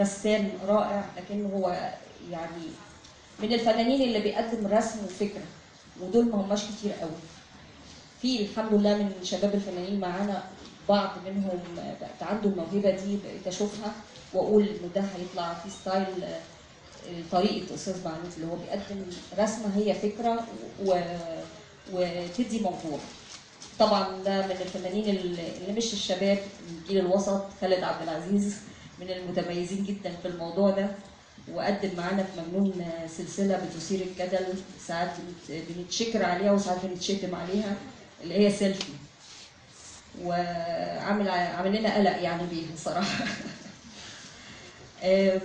رسام رائع، لكن هو يعني من الفنانين اللي بيقدم رسم وفكره، ودول ما هماش كتير قوي. في الحمد لله من شباب الفنانين معانا بعض منهم بقت عنده الموهبة دي، بقيت اشوفها واقول انه ده هيطلع في style طريقه استاذ معلوف اللي هو بيقدم رسمه هي فكرة وتدي موضوع. طبعا ده من الفنانين اللي مش الشباب، الجيل الوسط، خالد عبد العزيز من المتميزين جدا في الموضوع ده، وقدم معانا في مجنون سلسلة بتثير الجدل، ساعات بنتشكر عليها وساعات بنتشتم عليها، اللي هي سيلفي، وعامل عامل لنا قلق يعني بيها صراحة.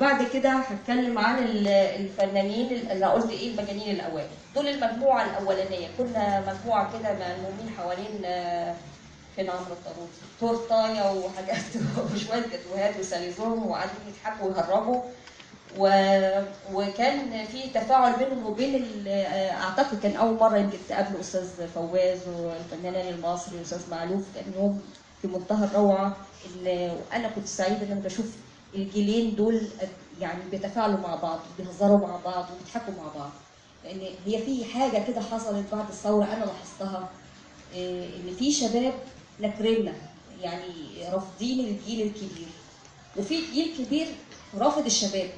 بعد كده هتكلم عن الفنانين اللي قلت ايه، المجانين الاوائل. دول المجموعة الاولانية، كنا مجموعة كده ملمومين حوالين فين عمرو الطاروطي، تورتايه وحاجات وشوية جاتوهات وساليزون، وقاعدين يضحكوا ويهرجوا، وكان في تفاعل بينهم وبين، اعتقد كان اول مرة يمكن تقابلوا استاذ فواز والفنان المصري واستاذ معلوف، كان يوم في منتهى الروعة. ان انا كنت سعيدة ان انا بشوف الجيلين دول يعني بيتفاعلوا مع بعض وبيهزروا مع بعض وبيضحكوا مع بعض، لان هي في حاجة كده حصلت بعد الثورة انا لاحظتها، ان في شباب نكرنا يعني رافضين الجيل الكبير، وفي جيل كبير رافض الشباب،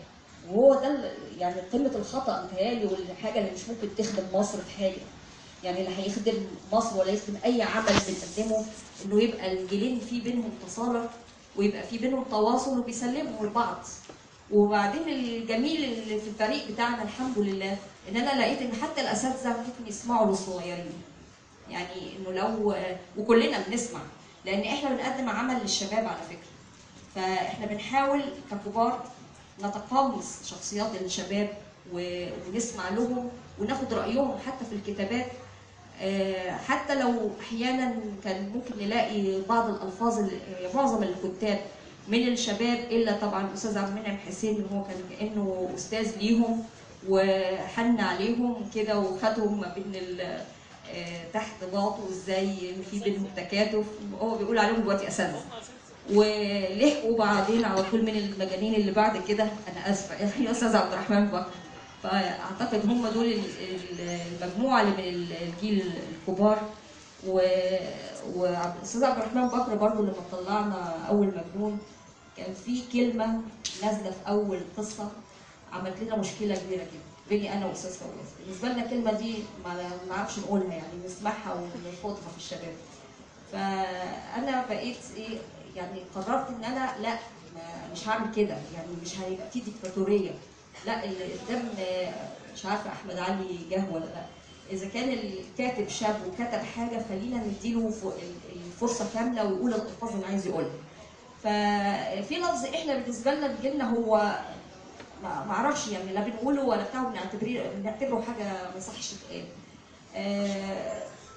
وهو ده يعني قمة الخطا متهيألي، والحاجة اللي مش ممكن تخدم مصر في حاجة. يعني اللي هيخدم مصر ولا يخدم اي عمل بنقدمه انه يبقى الجيلين في بينهم تصالح، ويبقى في بينهم تواصل وبيسلموا لبعض. وبعدين الجميل اللي في الفريق بتاعنا الحمد لله ان انا لقيت ان حتى الاساتذة ممكن يسمعوا للصغيرين، يعني انه لو وكلنا بنسمع، لان احنا بنقدم عمل للشباب على فكرة، فاحنا بنحاول ككبار نتقمص شخصيات الشباب ونسمع لهم وناخد رايهم حتى في الكتابات. حتى لو احيانا كان ممكن نلاقي بعض الالفاظ، معظم الكتاب من الشباب الا طبعا الاستاذ عبد المنعم حسين اللي هو كان كانه استاذ ليهم وحن عليهم كده وخدهم ما بين تحت باطه، وازاي في بينهم تكاتف، هو بيقول عليهم دلوقتي اساتذة. ولحقوا بعدين على طول من المجانين اللي بعد كده، انا اسفه يا استاذ عبد الرحمن بكر. فاعتقد هم دول المجموعة اللي من الجيل الكبار. والاستاذ عبد الرحمن بكر برضو لما طلعنا اول مجنون كان في كلمة نازله في اول قصة عملت لنا مشكلة كبيرة جدا بيني انا واستاذ فواز. بالنسبة لنا الكلمة دي ما نعرفش نقولها، يعني نسمعها ونرفضها في الشباب. فانا بقيت ايه يعني، قررت ان انا لا، مش هعمل كده، يعني مش هيبقى في ديكتاتوريه، لا اللي قدام مش عارفه احمد علي جه ولا لا، اذا كان الكاتب شاب وكتب حاجة خلينا نديله الفرصة كاملة ويقول الالفاظ اللي عايز يقولها. ففي لفظ احنا بالنسبة لنا بيجي هو ما اعرفش يعني، لا بنقوله ولا بتاعه، بنعتبره حاجة ما يصحش تتقال.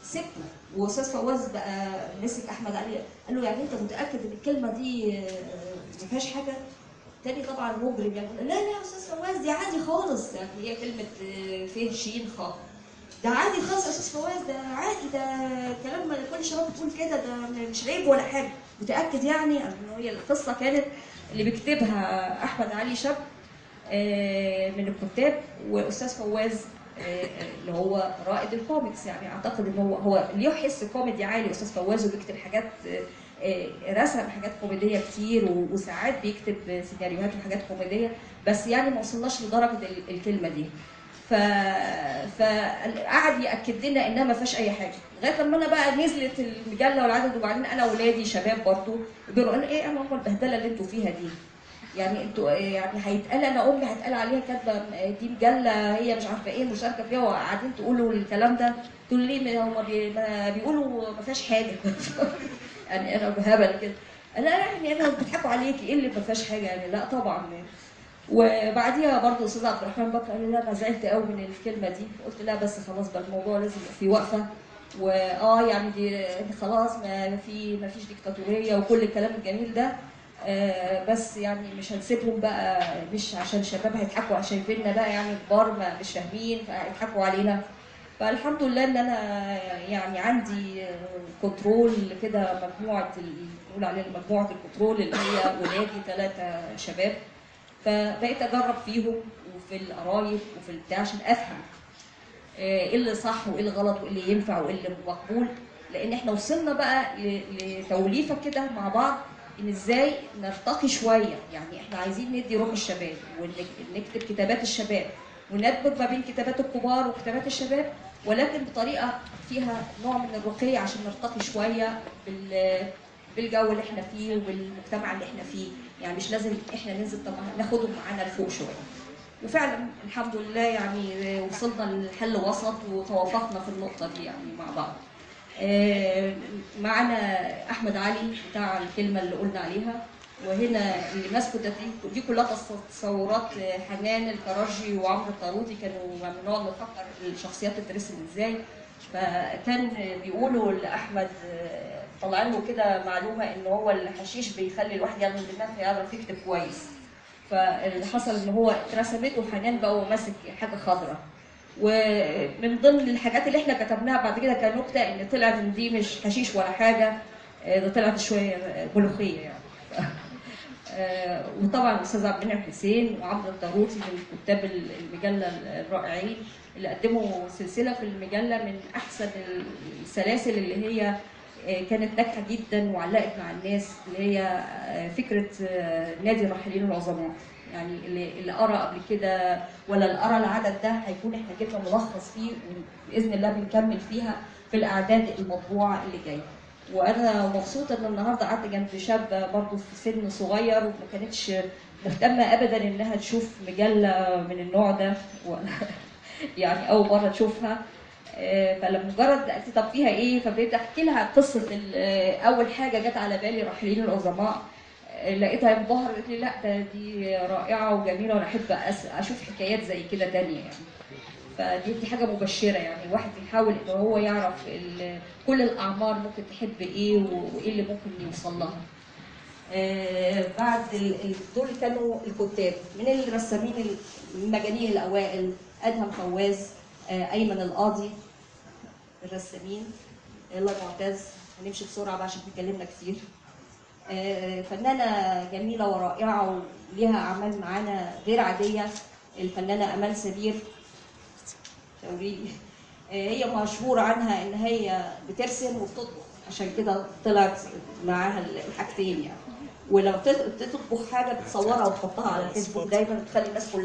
سبته، واستاذ فواز بقى مسك احمد علي قال له يعني انت متاكد ان الكلمة دي ما فيهاش حاجة؟ تاني طبعا مجرم يعني، لا لا يا استاذ فواز دي عادي خالص، يعني هي كلمة فيه شين خا، ده عادي خالص يا استاذ فواز، ده عادي، ده كلام كل الشباب بتقول كده، ده مش عيب ولا حاجة. متاكد يعني؟ هي القصة كانت اللي بيكتبها احمد علي شاب من الكتاب، واستاذ فواز اللي هو رائد الكوميكس، يعني اعتقد ان هو ليه حس كوميدي عالي استاذ فواز، وبيكتب حاجات، رسم حاجات كوميدية كتير، وساعات بيكتب سيناريوهات وحاجات كوميدية، بس يعني ما وصلناش لدرجة الكلمة دي. فقعد ياكد لنا انها ما فيهاش اي حاجة، لغاية لما انا بقى نزلت المجلة والعدد، وبعدين انا اولادي شباب برضه بيقولوا ايه يا ماما البهدله اللي انتوا فيها دي؟ يعني انتوا يعني هيتقال انا امي هيتقال عليها كاتبه دي مجلة هي مش عارفه ايه مشاركة فيها، وقاعدين تقولوا الكلام ده، تقول ليه هم بيقولوا ما فيهاش حاجة. يعني انا بهبل كده، لا يعني انا بيضحكوا عليكي ايه اللي ما فيهاش حاجة يعني، لا طبعا. وبعديها برضه استاذ عبد الرحمن بكر قال لي لا انا زعلت قوي من الكلمة دي، قلت لا بس خلاص بقى الموضوع لازم يبقى في وقفه، واه يعني دي خلاص ما فيش ديكتاتوريه وكل الكلام الجميل ده، بس يعني مش هنسيبهم بقى، مش عشان شباب هيضحكوا شايفيننا بقى يعني كبار ما مش فاهمين فهيضحكوا علينا. فالحمد لله ان انا يعني عندي control كده، مجموعة نقول عليها مجموعة ال control اللي هي ولادي 3 شباب، فبقيت اجرب فيهم وفي القرايب وفي البتاع عشان افهم ايه اللي صح وايه اللي غلط وايه اللي ينفع وايه اللي مقبول، لان احنا وصلنا بقى لتوليفه كده مع بعض ان ازاي نرتقي شوية. يعني احنا عايزين ندي روح الشباب ونكتب كتابات الشباب وندمج ما بين كتابات الكبار وكتابات الشباب، ولكن بطريقة فيها نوع من الرقي عشان نرتقي شوية بالجو اللي احنا فيه وبالمجتمع اللي احنا فيه. يعني مش لازم احنا ننزل، طب ناخدهم معانا لفوق شوية. وفعلا الحمد لله يعني وصلنا لحل وسط وتوافقنا في النقطة دي يعني مع بعض. معنا احمد علي بتاع الكلمة اللي قلنا عليها، وهنا اللي ماسكه دي كلها تصورات حنان الكراجي وعمرو الطاروطي، كانوا بنقعد نفكر الشخصيات تترسم ازاي. فكان بيقولوا لاحمد طلع له كده معلومة ان هو الحشيش بيخلي الواحد يعمل دماغ فيعرف يكتب كويس. فاللي حصل ان هو اترسمت وحنان بقى ماسك حاجة خضراء. ومن ضمن الحاجات اللي احنا كتبناها بعد كده كنكته ان طلعت ان دي مش حشيش ولا حاجة، ده طلعت شوية ملوخية يعني. وطبعا الاستاذ عبد المنعم حسين وعمرو الطاروطي من كتاب المجلة الرائعين اللي قدموا سلسلة في المجلة من احسن السلاسل اللي هي كانت ناجحة جدا وعلقت مع الناس، اللي هي فكرة نادي الراحلين العظماء. يعني اللي قرا قبل كده ولا اللي قرا العدد ده هيكون احنا جبنا ملخص فيه، وباذن الله بنكمل فيها في الاعداد المطبوعة اللي جاية. وانا مبسوطة ان النهارده قعدت جنب شابه برضه في سن صغير وما كانتش مهتمة ابدا انها تشوف مجلة من النوع ده يعني اول مرة تشوفها. فلما مجرد قالت لي طب فيها ايه، فبقيت احكي لها قصة اول حاجة جت على بالي راحلين العظماء، لقيتها انبهرت، قالت لي لا ده دي رائعة وجميلة وانا احب اشوف حكايات زي كده تانية يعني. فدي حاجة مبشرة يعني، الواحد بيحاول ان هو يعرف كل الاعمار ممكن تحب ايه وايه اللي ممكن يوصل لها. بعد دول كانوا الكتاب. من الرسامين المجانين الاوائل ادهم فواز، ايمن القاضي، الرسامين يلا معتز، هنمشي بسرعة بقى عشان اتكلمنا كتير. فنانة جميلة ورائعة وليها اعمال معانا غير عادية، الفنانة امال سبير توريدي. هي مشهور عنها ان هي بترسم وبتطبخ، عشان كده طلعت معاها الحاجتين يعني. ولو بتطبخ حاجة بتصورها وتحطها على الفيسبوك دايما، بتخلي الناس كلها